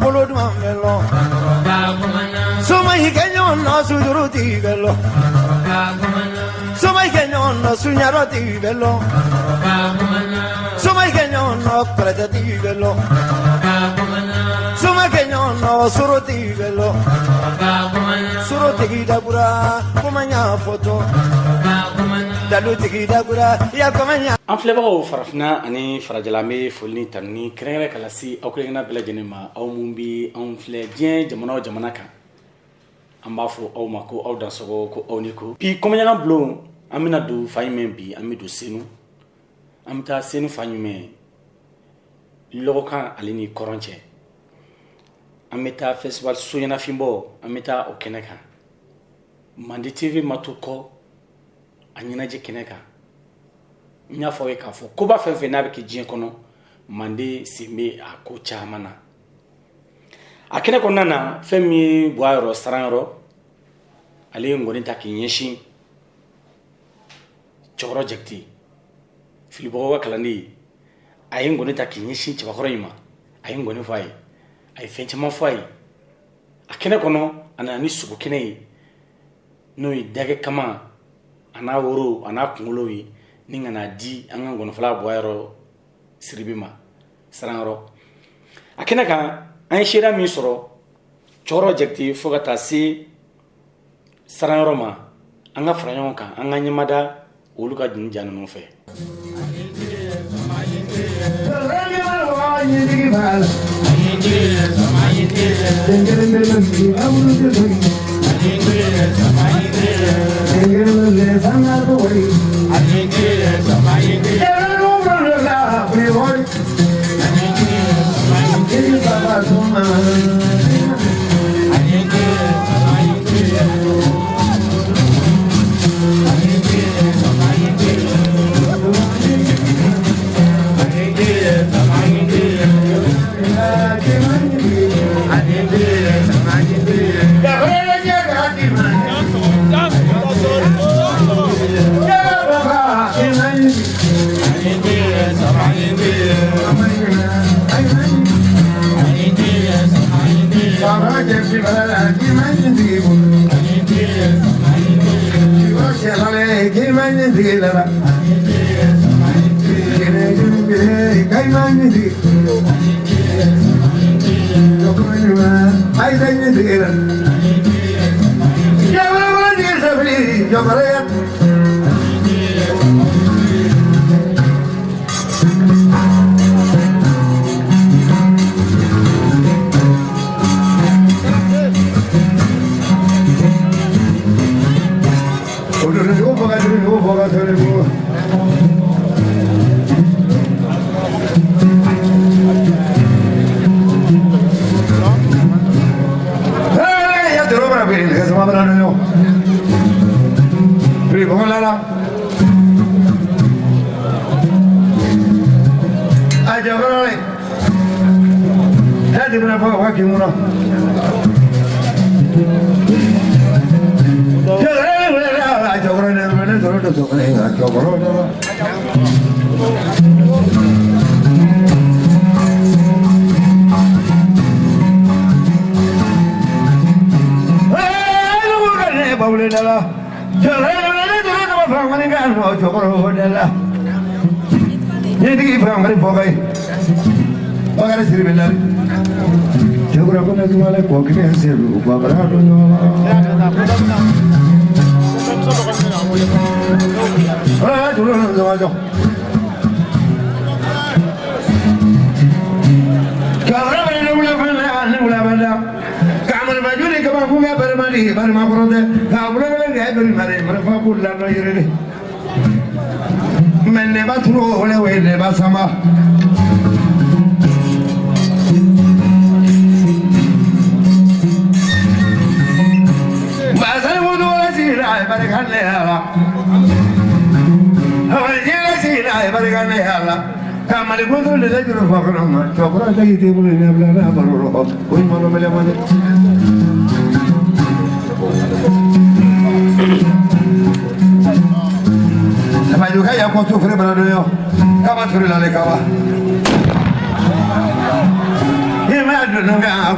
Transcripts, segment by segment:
Bolo duman bɛ lɔ. Soma yi kɛ ɲɔgɔn nɔ sujuru tigi bɛ lɔ. Soma yi kɛ ɲɔgɔn nɔ suɲarɔ tigi bɛ lɔ. Soma yi kɛ ɲɔgɔn nɔ kɔrɔtɛ tigi bɛ lɔ. Soma kɛ ɲɔgɔn nɔ soro tigi bɛ lɔ. Soro tigi dabura kuma ɲa fɔtɔ. Dalu tigi dabura ya kuma ɲa. An filɛbagaw farafinna ani farajɛla, an bɛ foli ni tanuni kɛrɛnkɛrɛn ka lase aw kelenkelenna bɛɛ lajɛlen ma, aw mun bɛ anw filɛ diɲɛ jamana o jamana kan. An b'a fɔ aw ma ko aw dansɔgɔ, ko aw ni ko. Bi kɔmɔɲaga bulon, an bɛna don fan jumɛn bi? An bɛ don Senu, an bɛ taa Senu fan jumɛn? Lɔgɔkan ale ni kɔrɔn cɛ, an bɛ taa festival soɲɛnafinbɔ, an bɛ taa o kɛnɛ kan. Mande TV ma to kɔ a ɲɛnajɛ kɛnɛ kan. N y'a fɔ aw ye k'a fɔ koba fɛn fɛn n'a bɛ kɛ diɲɛ kɔnɔ, Mande sen bɛ a ko caman na. A kɛnɛ kɔnɔna na, fɛn min ye Buwayɔrɔ Saranyɔrɔ, ale ye ngɔni ta k'i ɲɛsin Cɛkɔrɔ Jakite, filibɔgɔ ka kalanden ye. A ye ngɔni ta k'i ɲɛsin cɛbakɔrɔ in ma. A ye ngɔni fɔ a ye, a ye fɛn caman fɔ a ye a kɛnɛ kɔnɔ. A nana ni sogo kɛnɛ ye, n'o ye dagɛ kama a n'a woro a n'a kunkolo ye, ni ka n'a di an ka ngɔnifɔla Buwayɔrɔ Siribe ma Saranyɔrɔ. A kɛnɛ kan, an ye seereya min sɔrɔ Cɛkɔrɔ Jakite fo ka taa se Saranyɔrɔ ma, an ka fara ɲɔgɔn kan, an ka ɲɛmada olu ka nin ja ninnu fɛ.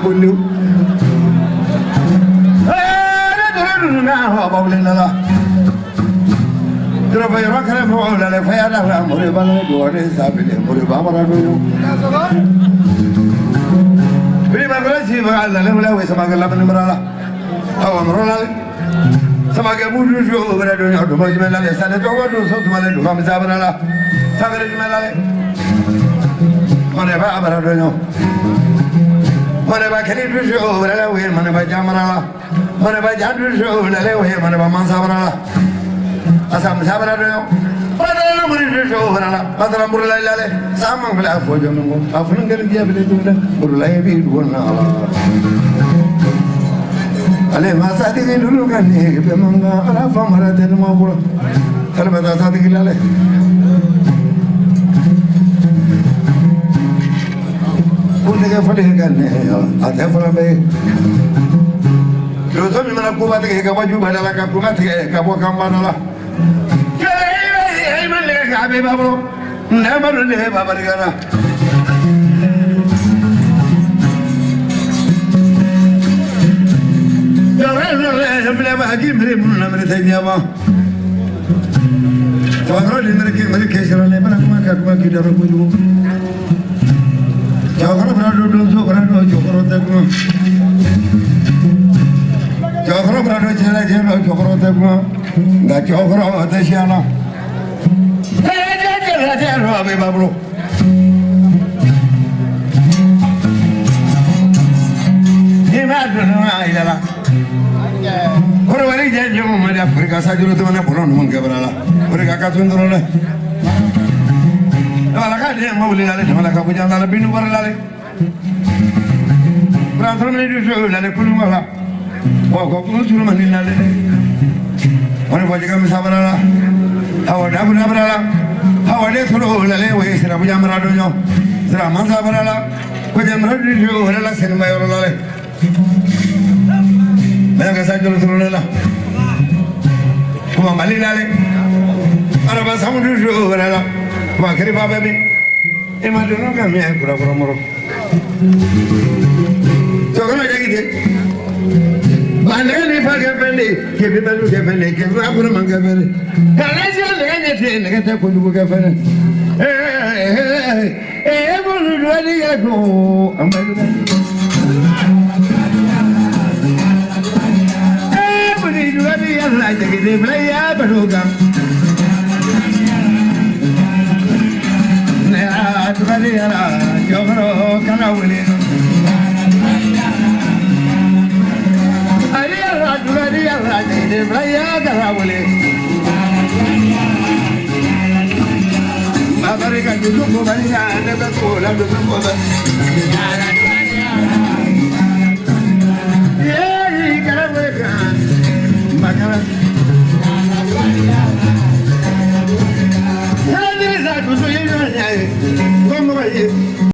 ko ni ne dɔrɔ dunu na ha ba wuli la dɔrɔ ba yɔrɔ kɛrɛ mɔgɔw la dɛ faya da la mori ba la dɔɔni sabile mori ba bara do yo biri ba kɔrɔ si ba la le wala we sama ka la ni mara la awa mara la sama ka bu du jo bara do yo do ma jumɛn la le sale to wa do so tuma le do ma sa bara la sa bara jumɛn la le mane ba bara do yo mane ba kali du jo bara la we mane ba jamara la mane ba jan du jo la le we mane ba man sa bara la asam sa bara do yo bara muri du jo bara la badara murla la le sama bla fo jo ngo afun ngel biya bele dum da murla bi do na ala ale ma sa di dulu kan ni be manga ala fa mara te ma bura kala ba sa di la le kunde ke fale kan ne a te fala be lo so mi mana ko ba te ka ba ju ba la ka ko ka te ka bo ka ma la ke ma le ka be ba bro ne ma le ba ba ga na Bari